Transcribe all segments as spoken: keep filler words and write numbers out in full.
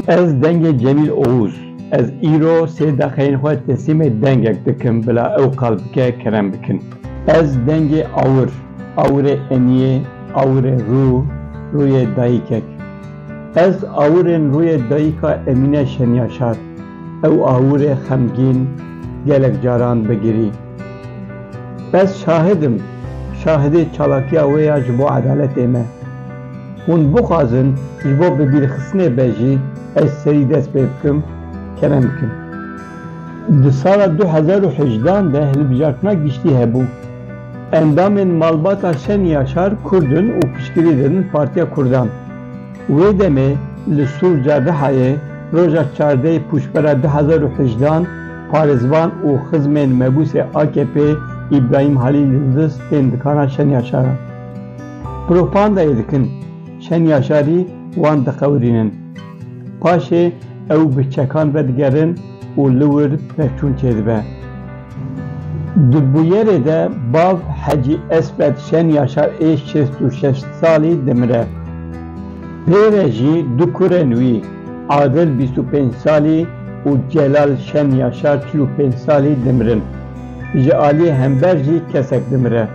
Ez dengê Cemîl Oğuz. Ez îro sê deqeyên xwe teslîmê dengek dikim, bila ew qal bike, kerem bikin. Ez dengê awir, awirê Eniyê, awirê rû, rûyê dayikek. Ez awirên rûyê dayika Emîne Şenyaşar. Ew awirê xemgîn, gelek caran bigirî. Ez şahid im, şahidê çalakiya wê ya ji bo edaletê me. Hûn bixwazin ji bo bibîrxistinê be jî, ez serî dest pê bikim, kerem bikin. Di sala du hezar û hejdan de hilbijartina giştî hebû. Endamên malbata Şenyaşar Kurd in û piştgirî didin Partiya Kurdan. Wê demê li Sûrca Rihayê roja çardehê Pûşbera du hezar û hejdan parêzvan û xizmên mebûsê A K P Îbrahîm Halîl Yildiz tên dikana Şenyaşaran. Propagandayê dikin, Şenyaşarî wan diqewirînin. Paşê ew bi çekan vedigerin û li wir pevçûn çêdibe. Di bûyerê de bav Hecî Esmed Şenyaşar ê şêst û şeş salî dimire. Pê re jî du kurên wî, Adil bîst û pênc salî û Celal Şenyaşar çil û pênc salî dimirin. Ji aliyê hember jî kesek dimire.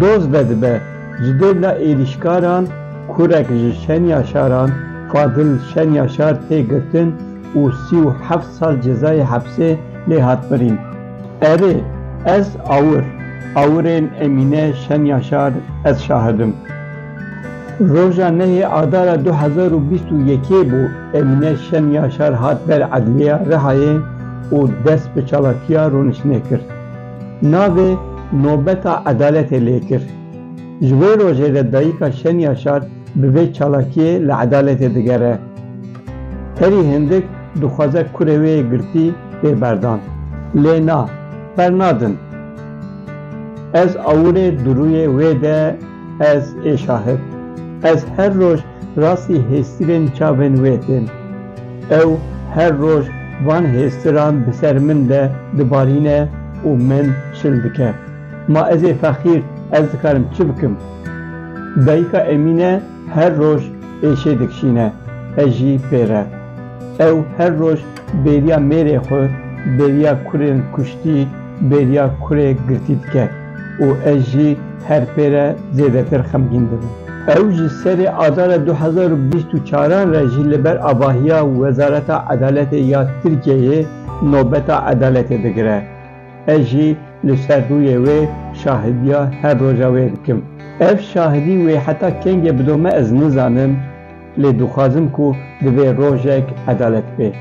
Doz vedibe, ji dêvla êrîşkaran kurek ji Şenyaşaran, Fadil Şenyaşar tê girtin û sî û heft sal cezayê hepsê lê hat birîn. Erê, ez awir, awirên Emîne Şenyaşar, ez şahid im. Roja nehê Adara du hezar û bîst û yekê bû, Emîne Şenyaşar hat ber Edliya Rihayê û dest bi çalakiya rûniştinê kir. Navê Nobeta Edaletê lê kir. Ji wê rojê de dayika Şenyaşar bi vê çalakiyê li edaletê digere. Herî hindik dixwaze kurê wê yê girtî bê berdan. Lê na, bernadin. Ez awirê di rûyê wê de, ez ê şahid. Ez her roj rastî hêstirên çavên wê têm. Ew her roj van hêstiran bi ser min de dibarîne û min şil dike. Ma ez ê feqîr, ez dikarim çi bikim? Dayika Emîne her roj êşê dikişîne, ez jî pê re. Ew her roj bêriya mêrê xwe, bêriya kurên kuştî, bêriya kurê girtî dike û ez jî her pê re zêdetir xemgîn dibim. Ew ji serê Adara du hezar û bîst û çaran re jî li ber avahiya Wezareta Edaletê ya Tirkiyeyê nobeta edaletê digire. Ez jî li ser rûyê wê şahidiya her roja wê dikim. Ev şahidî wê heta kengê bidome ez nizanim, lê dixwazim ku divê rojek edalet bê.